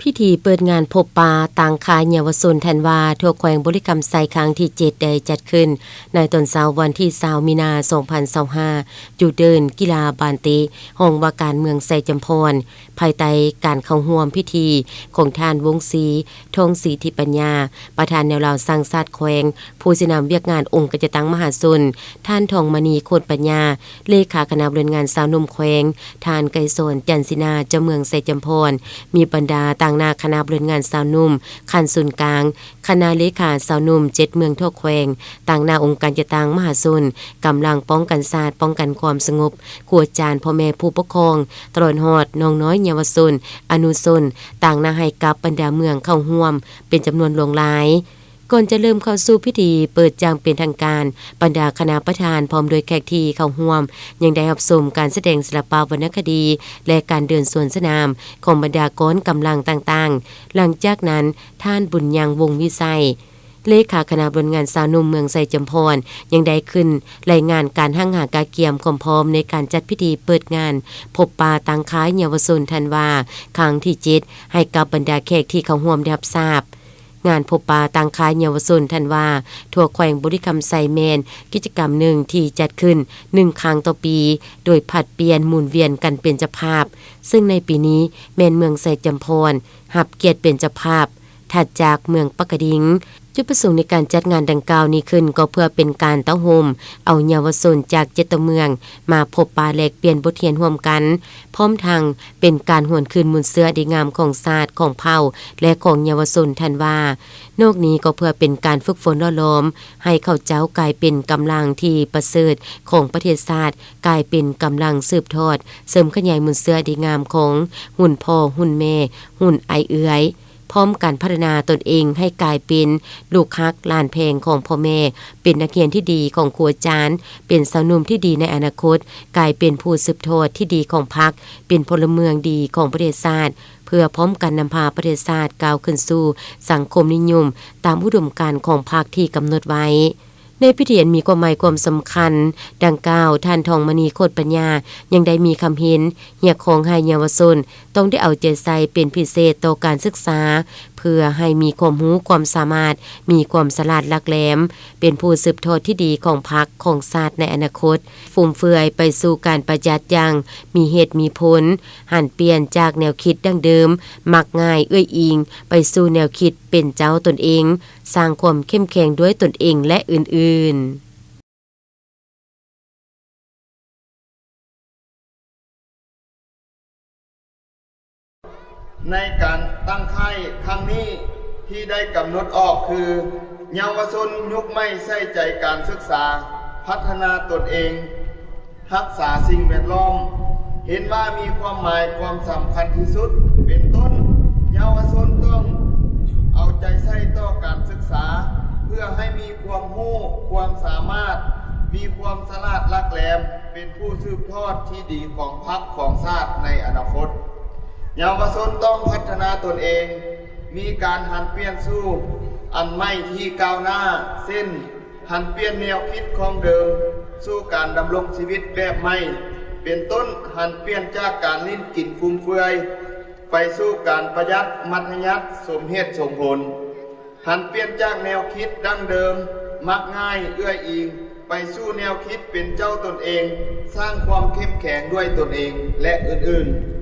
ພິທີເປີດງານພົບປະຕັ້ງຄ້າຍເຍົາວະຊົນທັນວາ ທົ່ວແຂວງບໍລິຄຳໄຊ ຄັ້ງທີເຈັດ ໄດ້ຈັດຂຶ້ນໃນຕອນເຊົ້າວັນທີຊາວ ມີນາ ສອງພັນຊາວຫ້າ ຢູ່ເດີ່ນກິລາບານເຕະ ຫ້ອງວ່າການເມືອງໄຊຈຳພອນ, ພາຍໃຕ້ການເຂົ້າຮ່ວມພິທີຂອງທ່ານ ວົງສີ ທອງສີທິປັນຍາ ປະທານແນວລາວສ້າງຊາດແຂວງ, ຜູ້ຊີ້ນຳວຽກງານອົງການຈັດຕັ້ງມະຫາຊົນ, ທ່ານ ທອງມະນີ ໂຄດປັນຍາ ເລຂາຄະນະບໍລິຫານງານຊາວໜຸ່ມແຂວງ, ທ່ານ ໄກສອນ ຈັນສີນາ ເຈົ້າເມືອງໄຊຈຳພອນ, ມີບັນດາຕາງໜ້າຄະນະບໍລິຫານງານຊາວໜຸ່ມຂັ້ນສູນກາງ, ຄະນະເລຂາຊາວໜຸ່ມເຈັດເມືອງທົ່ວແຂວງ, ຕາງໜ້າອົງການຈັດຕັ້ງມະຫາຊົນ, ກຳລັງປ້ອງກັນຊາດ, ປ້ອງກັນຄວາມສະຫງົບ, ຄູອາຈານ, ພໍ່ແມ່ຜູ້ປົກຄອງ, ຕະຫຼອດຮອດນ້ອງນ້ອຍເຍົາວະຊົນ, ອະນຸຊົນ, ຕາງໜ້າໃຫ້ກັບບັນດາເມືອງເຂົ້າຮ່ວມເປັນຈຳນວນຫຼວງຫຼາຍ. ກ່ອນຈະເລີ່ມເຂົ້າສູ່ພິທີເປີດຢ່າງເປັນທາງການ, ບັນດາຄະນະປະທານ ພ້ອມດ້ວຍແຂກທີ່ເຂົ້າຮ່ວມ ຍັງໄດ້ຮັບຊົມການສະແດງສິລະປະວັນນະຄະດີ ແລະ ການເດີນສວນສະໜາມຂອງບັນດາກອງກຳລັງຕ່າງໆ. ຫຼັງຈາກນັ້ນ, ທ່ານ ບຸນຍັງ ວົງວິໄສ ເລຂາຄະນະບໍລິຫານງານຊາວໜຸ່ມເມືອງໄຊຈຳພອນ ຍັງໄດ້ຂຶ້ນລາຍງານການຮັ່ງຫາກະກຽມຄວາມພ້ອມໃນການຈັດພິທີເປີດງານພົບປະຕັ້ງຄ້າຍເຍົາວະຊົນທັນວາ ຄັ້ງທີເຈັດ ໃຫ້ກັບບັນດາແຂກທີ່ເຂົ້າຮ່ວມໄດ້ຮັບຊາບ. ງານພົບປະຕັ້ງຄ້າຍເຍົາວະຊົນທັນວາ ທົ່ວແຂວງບໍລິຄຳໄຊ ແມ່ນກິດຈະກຳໜຶ່ງທີ່ຈັດຂຶ້ນໜຶ່ງຄັ້ງຕໍ່ປີ ໂດຍຜັດປ່ຽນໝູນວຽນກັນເປັນເຈົ້າພາບ, ເຊິ່ງໃນປີນີ້ແມ່ນເມືອງໄຊຈຳພອນຮັບກຽດເປັນເຈົ້າພາບ ຖັດຈາກເມືອງປາກກະດິງ. ຈຸດປະສົງໃນການຈັດງານດັ່ງກ່າວນີ້ຂຶ້ນ ກໍເພື່ອເປັນການເຕົ້າໂຮມເອົາເຍົາວະຊົນຈາກເຈັດຕົວເມືອງ ມາພົບປະແລກປ່ຽນບົດຮຽນຮ່ວມກັນ, ພ້ອມທັງເປັນການຫວນຄືນມູນເຊື້ອອັນດີງາມຂອງຊາດ, ຂອງເຜົ່າ ແລະ ຂອງເຍົາວະຊົນທັນວາ. ນອກນີ້ກໍເພື່ອເປັນການຝຶກຝົນຫຼໍ່ຫຼອມໃຫ້ເຂົາເຈົ້າກາຍເປັນກຳລັງທີ່ປະເສີດຂອງປະເທດຊາດ, ກາຍເປັນກຳລັງສືບທອດ, ເສີມຂະຫຍາຍມູນເຊື້ອອັນດີງາມຂອງຮຸ່ນພໍ່, ຮຸ່ນແມ່, ຮຸ່ນອ້າຍເອື້ອຍ. ພ້ອມກັນພັດທະນາຕົນເອງໃຫ້ກາຍເປັນລູກຮັກຫຼານແພງຂອງພໍ່ແມ່, ເປັນນັກຮຽນທີ່ດີຂອງຄູອາຈານ, ເປັນຊາວໜຸ່ມທີ່ດີໃນອະນາຄົດ, ກາຍເປັນຜູ້ສືບທອດທີ່ດີຂອງພັກ, ເປັນພົນລະເມືອງດີຂອງປະເທດຊາດ, ເພື່ອພ້ອມກັນນຳພາປະເທດຊາດກ້າວຂຶ້ນສູ່ສັງຄົມນິຍົມຕາມອຸດົມການຂອງພັກທີ່ກຳນົດໄວ້. ໃນພິທີອັນມີຄວາມໝາຍຄວາມສຳຄັນດັ່ງກ່າວ, ທ່ານ ທອງມະນີ ໂຄດປັນຍາ ຍັງໄດ້ມີຄຳເຫັນຮຽກຮ້ອງໃຫ້ເຍົາວະຊົນ ຕ້ອງໄດ້ເອົາໃຈໃສ່ເປັນພິເສດຕໍ່ການສຶກສາ ເພື່ອໃຫ້ມີຄວາມຮູ້ຄວາມສາມາດ, ມີຄວາມສະຫຼາດຫຼັກແຫຼມ, ເປັນຜູ້ສືບທອດທີ່ດີຂອງພັກຂອງຊາດໃນອະນາຄົດ, ຟຸມເຟືອຍໄປສູ່ການປະຢັດຢ່າງມີເຫດມີຜົນ, ຫັນປ່ຽນຈາກແນວຄິດດັ້ງເດີມ, ມັກງ່າຍ, ເອື້ອຍອີງ, ໄປສູ່ແນວຄິດເປັນເຈົ້າຕົນເອງ, ສ້າງຄວາມເຂັ້ມແຂງດ້ວຍຕົນເອງ ແລະ ອື່ນໆ. ໃນການຕັ້ງຄ້າຍຄັ້ງນີ້ທີ່ໄດ້ກຳນົດອອກຄື ເຍົາວະຊົນຍຸກໃໝ່ໃສ່ໃຈການສຶກສາ, ພັດທະນາຕົນເອງ, ຮັກສາສິ່ງແວດລ້ອມ ເຫັນວ່າມີຄວາມໝາຍຄວາມສຳຄັນທີ່ສຸດ. ເປັນຕົ້ນ, ເຍົາວະຊົນຕ້ອງເອົາໃຈໃສ່ຕໍ່ການສຶກສາ ເພື່ອໃຫ້ມີຄວາມຮູ້, ຄວາມສາມາດ, ມີຄວາມສະຫຼາດຫຼັກແຫຼມ, ເປັນຜູ້ສືບທອດທີ່ດີຂອງພັກຂອງຊາດໃນອະນາຄົດ. ເຍົາວະຊົນຕ້ອງພັດທະນາຕົນເອງ, ມີການຫັນປ່ຽນສູ່ອັນໃໝ່ທີ່ກ້າວໜ້າ, ເຊັ່ນ, ຫັນປ່ຽນແນວຄິດຂອງເດີມສູ່ການດຳລົງຊີວິດແບບໃໝ່, ເປັນຕົ້ນ, ຫັນປ່ຽນຈາກການຫຼິ້ນກິນຟຸມເຟືອຍ ໄປສູ່ການປະຢັດ, ມັດທະຍັດ, ສົມເຫດສົມຜົນ. ຫັນປ່ຽນຈາກແນວຄິດດັ້ງເດີມ, ມັກງ່າຍ, ເອື້ອຍອີງ, ໄປສູ່ແນວຄິດເປັນເຈົ້າຕົນເອງ, ສ້າງຄວາມເຂັ້ມແຂງດ້ວຍຕົນເອງ ແລະ ອື່ນໆ.